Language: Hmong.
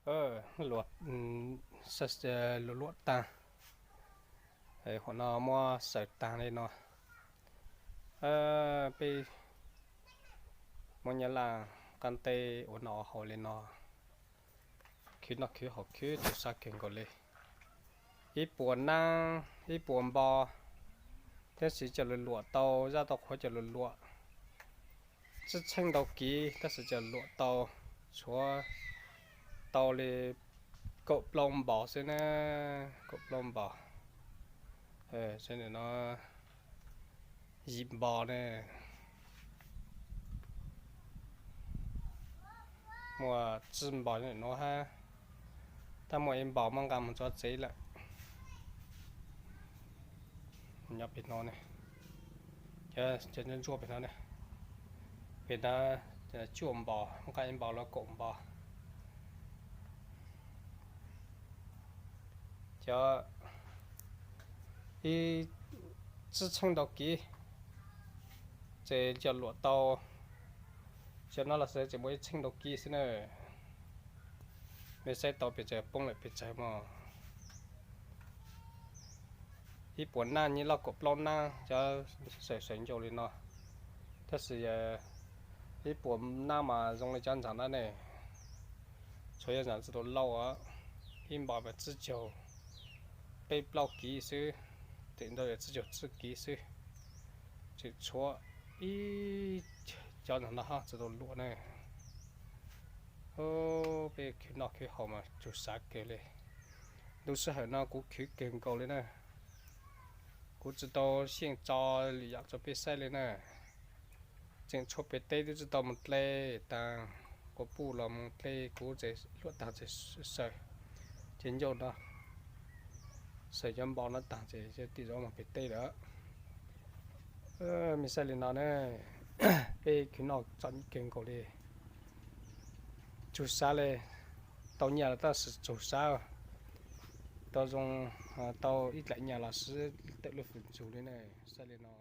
Luam, luam, luam tag, hom no muab xaws tag li no. Peb muab nyab laj qab teb ua noj ua haus li no, khwv noj khwv haus khwv txaus sab kawg nkaus li. Ib puas nab, ib puas npo, tab sis cov luam luam tau, zaj tau qhuav cov luam luam, tsis tsheej ntau kiv tab sis cov luam tau, tshuav tau li kaum plaub npo xwb na, kaum plaub npo. Yim npo ne, muaj tsib npo nuav hab, tab muaj ib npo muab nqa mus tso tsev lawm. Nyob pem no ne, cov ntsuab pem no ne, pem no cuaj npo, muab nqa ib npo los kaum npo. Cov ib tsib tsheej ntau kiv, ces cov luam tau, cov no los xwb ces muaj ib tsheej ntau kiv xwb na. Mej saib tau pes tsawg poob lawm pes tsawg mog. Ib puas nab nyob loj kaum plaub nab cov sawv sawv ncauj li no, tab sis ib puas nab mas zoo li cov ntawm no ne, tshuav cov ntawm txij tau lauj, ib npo mas tsib caug peb plaub kiv xwb, tseem ntau yog tsib caug tsib kiv xwb, tseem tshuav ib cov ntawm no txij tau luam ne. Peb khwv noj khwv haus mas txaus sab kawg li. Ntu sij hawm no kuv khwv kawg nkaus li na, kuv tsis tau xyeej tso lwm yam rau peb saib li na. Tseem tshuav pem teb twb tsis tau mus dlej taag, quas puj los mus dlej kuv tseem luam taag tseem sawv cov ncauj no, sawv cov npo no taag ces tim zaum mus pem teb lawm. Mej saib li no ne, peb khwv noj txom nyem kawg nkaus li. Txaus sab li, tau nyaj los tab sis txaus sab, tau zoo, tau ib dlaim nyaj los siv tawm lub fwm ntsug li ne. Saib li no.